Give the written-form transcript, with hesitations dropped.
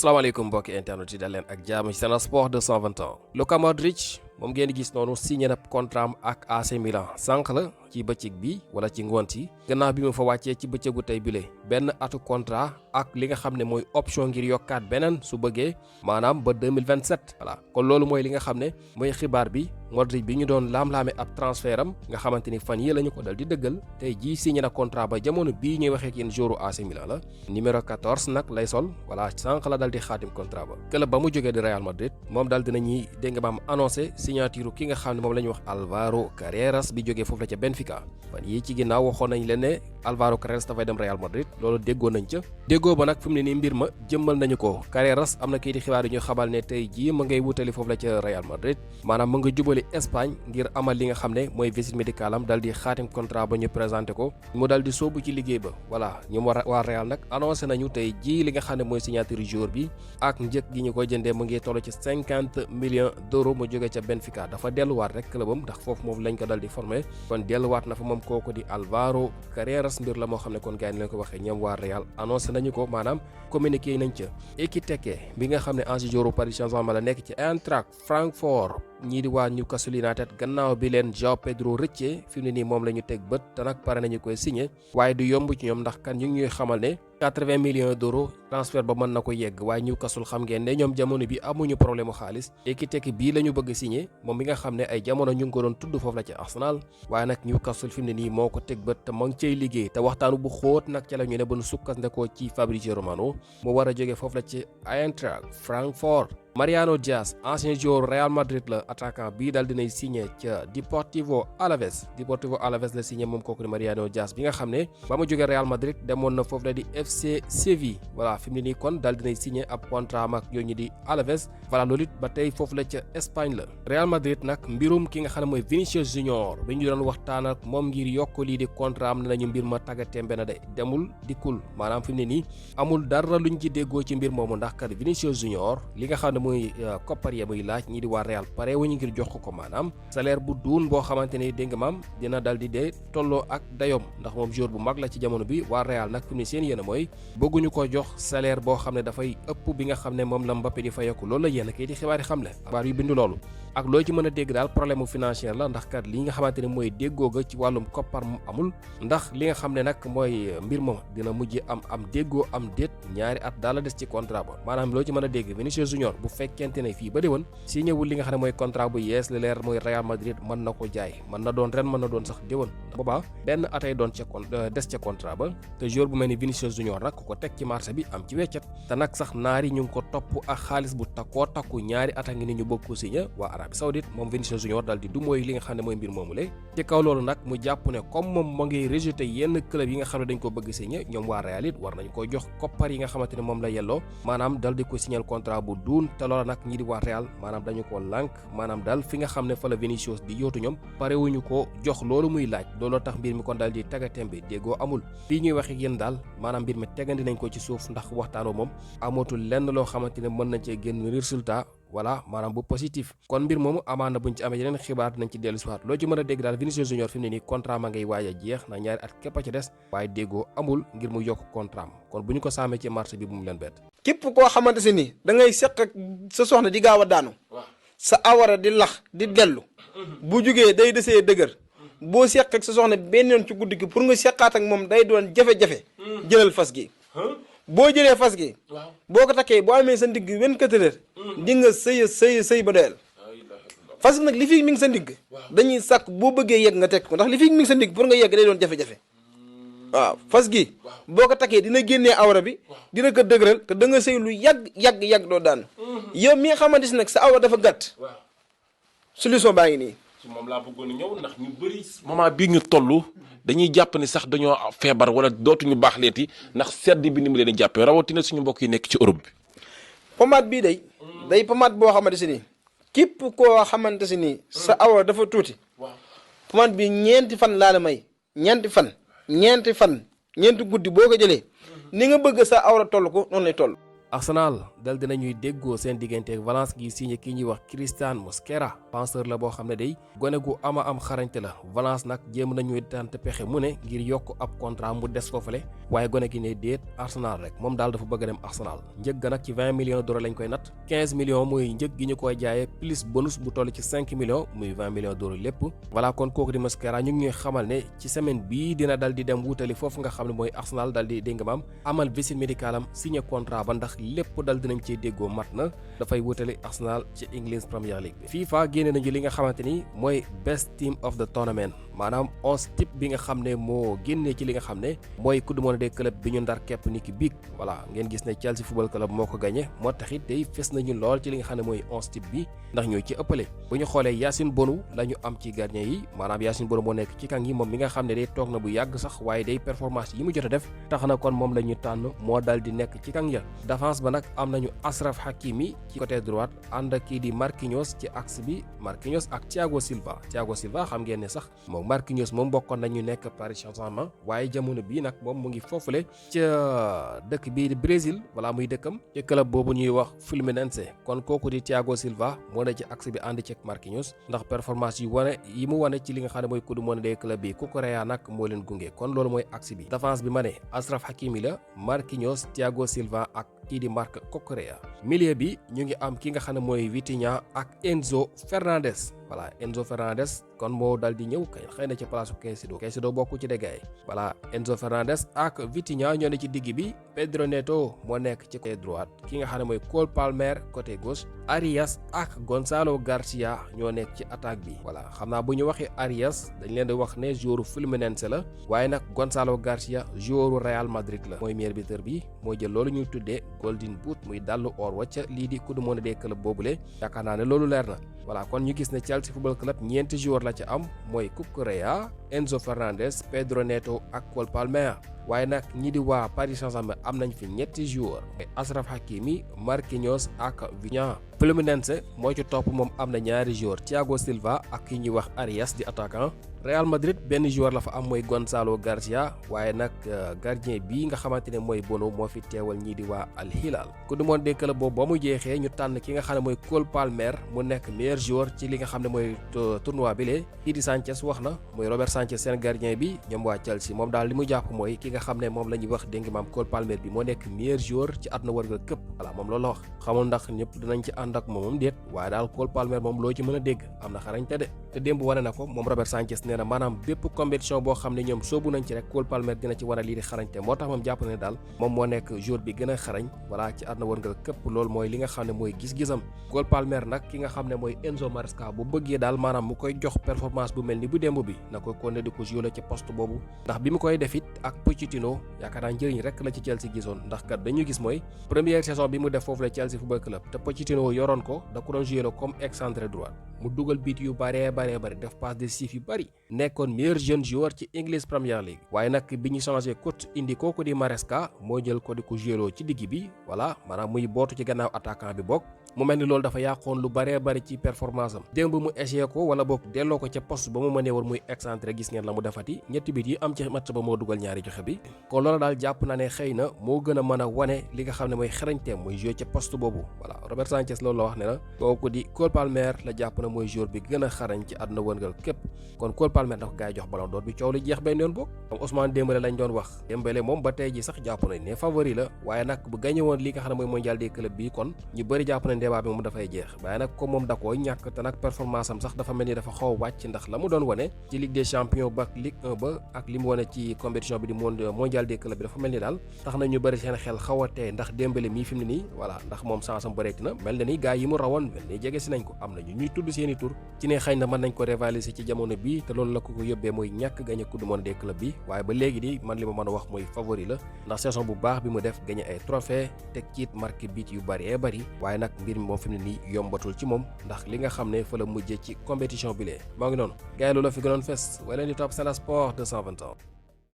salaamaaleykum mbokki internet yi dal leen ak jaamu ci Sen Sport 221 Luka Modric moom ngeen di gis noonu signé na contrat am ak AC Milan sànq la ci bëccëg bi wala ci ngoon si gannaaw bi mu fa wàccee ci bëccëgu tey bile benn atu contrat ak li nga xam ne mooy option ngir yokkaat beneen su bëggee maanaam ba 2027 voilà kon loolu mooy li nga xam ne mooy xibaar bi Modric bi ñu doon laam-laame ab transfert am nga xamante ni fan yii la ñu ko dal di dëggal tey jii signé na contrat ba jamono bii ñuy waxee ak yéen joueur AC Milan la numéro 14 nag lay sol voilà sànq la dal di xaatim contrat ba club ba mu jógee di Real Madrid moom dal dinañuy dégg nga maam annoncé signature ki nga xam ne moom la ñuy wax Álvaro Carreras bi jógee foofu la ca Benfica fan yii ci ginnaaw waxoon nañ leen ne Álvaro Carreras dafay dem Real Madrid loolu déggoo nañ ca déggoo ba nag fi mu ne nii mbir ma jëmmal nañu ko Carreras am na kii di xibaar yi ñu xamal ne tey jii ma ngay wutali foofu la ca Real Madrid maanaam ma nga jubali Espagne ngir amal li nga xam ne mooy visite médicale am dal di xaatim contrat ba ñu présenté ko mu dal di sóobu ci liggéey ba voilà ñoom waa Real nag annoncé nañu tey jii li nga xam ne mooy signature joueur bi ak njëg gi ñu koy jëndee mu ngi toll ci 50 millions d'euros mu jóge ca Benfica dafa delluwaat rek clubam ndax foofu moom lañ ko dal di formé kon delluwaat na fa moom kooku di Álvaro Carreras mbir la moo xam ne kon gars yi leen ko waxee ñoom waa Real annoncé nañu ko maanaam communiqué nañ ca Ekitike bi nga xam ne ancien joueur Paris Saint-Germain la nekk ci Eintracht Francfort ñii di waa Newcastle United gannaaw bi leen João Pedro rëccee fi mu ne nii moom la ñu teg bët te nag pare nañu koy signé waaye du yomb ci ñoom ndax kan ñu ngi ñuy xamal ne 80 millions d'euros transfert ba mën na ko yegg waaye Newcastle xam ngeen ne ñoom jamono bi amuñu problème mu xaalis Ekitike bii la ñu bëgg signé moom mi nga xam ne ay jamono ñu ngi ko doon tudd foofu la ci Arsenal waaye nag Newcastle fi mu ne nii moo ko teg bët te ma ngi cay liggéey te waxtaanu bu xóot nag ca la ñu ne ba nu sukkandekoo ci Fabrizio Romano mu war a jógee foofu la ci Eintracht Francfort Mariano Diaz ancien joueur Real Madrid la attaquant bii daal dinay signé ca Deportivo Alaves la signé moom kooku di Mariano Diaz bi nga xam ne ba mu jógee Real Madrid demoon na foofu la di FC Séville voilà fi mu ne nii kon daal dinay signé ab contrat ak yooyu di Alaves voilà loolu it ba tey foofu la ca Espagne la Real Madrid nag mbirum ki nga xam ne mooy Vinicius Jr bi ñu doon waxtaan ak moom ngir yokk lii di contrat am nañu mbir ma tàggatémbe na de demul dikkul maanaam fi mu ne nii amul dara luñ ci déggoo ci mbir moomu ndax kat Vinicius Jr li nga xam ne muy koppar ya muy laaj ñii di waa Real pare wuñu ngir jox ko maanaam salaire bu duun boo xamante ne dégg nga maam dina dal di dee tolloo ak dayoom ndax moom joueur bu mag la ci jamono bi waa Real nag fi mu ne seen yéene mooy bëgguñu ko jox salaire boo xam ne dafay ëpp bi nga xam ne moom la Mbappé di fayeku loolu la yéen kay di xibaar yi xam le xabaar yu bindu loolu ak loo ci mën a dégg daal problème mu financier la ndax kat li nga xamante ne mooy déggoo ga ci wàllum koppar mu amul ndax li nga xam ne nag mooy mbir moom dina mujj am déggoo am déet ñaari at daal la des ci contrat ba maanaam loo ci mën a dégg Vinicius Junior bu fekkente ne fii ba déwoon signé wul li nga xam ne mooy contrat bu yees li leer mooy Real Madrid mën na ko jaay mën na doon ren mën na doon sax déwoon boobaa benn atay doon ca des ca contrat ba te joueur bu mel ni Vinicius Junior nag ku ko teg ci marché bi am ci weccet te nag sax naari ñu ngi ko topp ak xaalis bu takkoo takku ñaari at a ngi ni ñu bëgg ko signé waa Arabie Saoudite moom Vinicius Junior dal di du mooy li nga xam ne mooy mbir moomu le ci kaw loolu nag mu jàpp ne comme moom ma ngi rejeté yenn club yi nga xam ne dañ ko bëgg signé ñoom waa Real it war nañ ko jox koppar yi nga xamante ne moom la yelloo maanaam dal di ko signé contrat bu duun te loola nag ñi di waa Real maanaam dañu ko lànk maanaam daal fi nga xam ne fa la Vinicius di yóotu ñoom parewuñu ko jox loolu muy laaj looloo tax mbir mi kon daal di tagatembe déggoo amul fii ñuy wax ak yéen daal maanaam mbir mi tegandi nañ ko ci suuf ndax waxtaanoo moom amatul lenn loo xamante ne mën nañ cee génn résultat voilà maanaam bu positif kon mbir moomu amaan na buñ ci amee yeneen xibaar dinañ ci dellu si waat loo ci mën a dégg daal Vinicius Junior fi mu ne nii contrat ma ngay waaj a jeex na ñaari at képp a ci des waaye déggoo amul ngir mu yokk contrat am kon bu ñu ko saamee ci marché bi bu mu leen bett képp koo xamante si ni da ngay seq ak sa soxna di gaaw a daanu sa awara di lax di dellu bu jugee day desee dëgër boo seq ak sa soxna benn yoon ci guddi gi pour nga seqaat ak moom day doon jafe-jafe jëlal fas gi boo jëlee fas gi boo ko takkee boo amee sa ndigg 24 heures di nga sëy ba doyal fas gi nag li fii mi ngi sa ndigg dañuy sàkk boo bëggee yegg nga teg ko ndax li fii mi ngi sa ndigg pour nga yegg day doon jafe-jafe waaw fas gi boo ko takkee dina génnee awra bi dina ko dëgëral te da nga sëy lu yàgg doo daan yow mi nga xamante si nag sa awra dafa gàtt solution baa ngi nii ci moom laa bëggoon a ñëw ndax ñu bëri moment bii ñu toll dañuy jàpp ni sax dañoo feebar wala dootuñu baax leeti ndax sedd bi ni mu leen di jàppee rawatina suñu mbokk yi nekk ci Europe bi. pomade bii day pomade boo xamante si nii képp koo xamante si nii sa awra dafa tuuti pomade bi ñeenti fan laa la may ñeenti fan ñeenti guddi boo ko jëlee ni nga bëgg sa awra toll ko noonu lay toll. Arsenal dal dinañuy déggoo seen diggante ak Valence gi signé ki ñuy wax Christian Mosquera penseur la boo xam ne day gone gu ama am xarañte la Valence nag jéem nañuy tànt pexe mu ne ngir yokk ab contrat mu des foofale waaye gone gi ne déet Arsenal rek moom daal dafa bëgg a dem Arsenal njëg ga nag ci 20 millions d'euros lañ koy natt 15 millions muy njëg gi ñu koy jaayee plus bonus bu toll ci 5 millions muy 20 millions d'euros lépp voilà kon kooku di Mosquera ñu ngi ñuy xamal ne ci semaine bii dina dal di dem wutali foofu nga xam ne mooy Arsenal dal di dégg nga maam amal visite médicale am signé contrat ba ndax lépp dal dinañ ci déggoo mat na dafay wutali Arsenal ci English Premier League bi FIFA génne nañu li nga xamante ni mooy best team of the tournament maanaam 11 type bi nga xam ne moo génnee ci li nga xam ne mooy coupe du monde des clubs bi ñu ndar kepp ni ki biig voilà ngeen gis ne Chelsea football club moo ko gagné moo taxit day fes nañu lool ci li nga xam ne mooy 11 type bi ndax ñooy ci ëppale bu ñu xoolee Yacine Bonou la ñu am ci gardien yi maanaam Yacine Bonou moo nekk ci kàng yi moom mi nga xam ne day toog na bu yàgg sax waaye day performance yi mu jot a def tax na kon moom la ñu tànn moo dal di nekk ci kàng ya défense ba nag am nañu Achraf Hakimi ci côté droite ànd ak kii di Marquinhos ci axe bi Marquinhos ak Thiago Silva xam ngeen ne sax moom Marquinhos moom bokkoon nañu nekk Paris Saint-Germain waaye jamono bii nag moom mu ngi foofule ca dëkk bii di Brésil wala muy dëkkam ci club boobu ñuy wax Fluminense kon kooku di Thiago Silva moo ne ci axe bi ànd ci Marquinhos ndax performance yi mu wane ci li nga xam ne mooy coupe du monde des clubs bi Cucurella nag moo leen gunge kon loolu mooy axe bi défense bi ma ne Achraf Hakimi la Marquinhos Thiago Silva ak kii di Marc Cucurella milieu bi ñu ngi am ki nga xam ne mooy Vitinha ak Enzo Fernandez voilà Enzo Fernandez kon moo dal di ñëw kay xëy na ci place Caicedo bokku ci dégâts yi voilà Enzo Fernandez ak Vitinha ñoo ne ci digg bi Pedro Neto moo nekk ci côté droite ki nga xam ne mooy Cole Palmer côté gauche Arias ak Gonzalo Garcia ñoo nekk ci attaque bi voilà xam naa bu ñu waxee Arias dañ leen di wax ne joueur Fluminense la waaye nag Gonzalo Garcia joueur Real Madrid la mooy meilleur buteur bi moo jël loolu ñuy tuddee Golden Boot muy dallu or wacca lii di coupe du monde des clubs boobule yaakaar naa ne loolu leer na voilà kon ñu gis ne Chelsea football club ñeenti joueur la ca am mooy Cucurella Enzo Fernandez Pedro Neto ak Cole Palmer waaye nag ñi di waa Paris Saint-Germain am nañ fi ñetti joueur Achraf Hakimi Marquinhos ak Vitinha Fluminense moo ci topp moom am na ñaari joueur Thiago Silva ak ki ñuy wax Arias di attaquant Real Madrid benn joueur la fa am mooy Gonzalo Garcia waaye nag gardien bii nga xamante ne mooy Bono moo fi teewal ñii di waa Al Hilal coupe du monde des clubs boobu ba mu jeexee ñu tànn ki nga xam ne mooy Cole Palmer mu nekk meilleur joueur ci li nga xam ne mooy tournoi bi lee kii di Sanchez wax na mooy Robert Sanchez seen gardien bi ñoom waa Chelsea moom daal li mu jàpp mooy ki nga xam ne moom la ñuy wax dégg nga maam Cole Palmer bi moo nekk meilleur joueur ci àdduna wërngal këpp voilà moom loolu la wax xamul ndax ñëpp dinañ ci ànd ak moom déet waaye daal Cole Palmer moom loo ci mën a dégg am na xarañte de te démb wane na ko moom Robert Sanchez nee na maanaam bépp compétition boo xam ne ñoom soobu nañ ci rek Cole Palmer dina ci wane lii di xarañte moo tax moom jàpp ne daal moom moo nekk joueur bi gën a xarañ voilà ci àdduna wërngal këpp loolu mooy li nga xam ne mooy gis-gisam Cole Palmer nag ki nga xam ne mooy Enzo Maresca bu bëggee daal maanaam mu koy jox performance bu mel ni bu démb bi na koy konne di ko jouer ci poste boobu ndax bi mu koy def it ak Pochettino yaakaar naa njëriñ rek la ci Chelsea gisoon ndax kat dañu gis mooy première saison bi mu def foofu la Chelsea football club te Pochettino yoroon ko da ko doon jouer comme excentré droit mu dugal bit yu bari def passe décisif yu bari nekkoon meilleur jeune joueur ci English Premier League waaye nag bi ñu changé coach indi kooku di Maresca moo jël ko di ko jouer ci digg bi voilà maanaam muy bootu ci gannaaw attaquant bi bokk mu mel ni loolu dafa yàqoon lu bari ci performance am démb mu essayé ko wala boog delloo ko ca poste ba mu mënee war muy excentré gis ngeen la mu defati ñetti bit yi am ci match ba moo dugal ñaari joxe bi kon loolu daal jàpp na ne xëy na moo gën a mën a wane li nga xam ne mooy xarañteem mooy jouer ca poste boobu voilà Robert Sanchez loolu la wax ne na kooku di Cole Palmer la jàpp na mooy joueur bi gën a xarañ ci àdduna wërngal képp kon Cole Palmer dafa gaa yi jox ballon d'or bi coow li jeex benn yoon boog comme Ousmane Dembélé lañ doon wax Dembélé moom ba tey ji sax jàpp nañ ne favori la waaye nag bu gagné woon li nga xam ne mooy mondial des clubs bi kon ñu bëri jàpp nañ débat bi moom dafay jeex waaye nag comme moom da koo ñàkk te nag performance am sax dafa mel ni dafa xaw a wàcc ndax la mu doon wane ci Ligue des champions ba ak Ligue 1 ba ak li mu wane ci compétition bi di mondial des clubs bi dafa mel ni daal tax na ñu bëri seen xel xaw a tey ndax Dembélé mii fi mu ne nii voilà ndax moom chance am bëreeti na mel na ni gars yi mu rawoon mel ni jege si nañ ko am na ñu ñuy tudd seeni tur ci ne xëy na mën nañ ko rivaliser ci jamono bii te loolu la ko yóbbee mooy ñàkk gagné coupe du monde des clubs bi waaye ba léegi di man li ma mën a wax mooy favori la ndax saison bu baax bi mu def gagné ay trophée teg ciit marqué bit yu bari waaye nag mbir mi moom fi mu ne nii yombatul ci moom ndax li nga xam ne fa la mujjee ci compétition bi lee maa ngi noonu gars yi loolu la fi gënoon fes wala leen di topp Sen Sport 221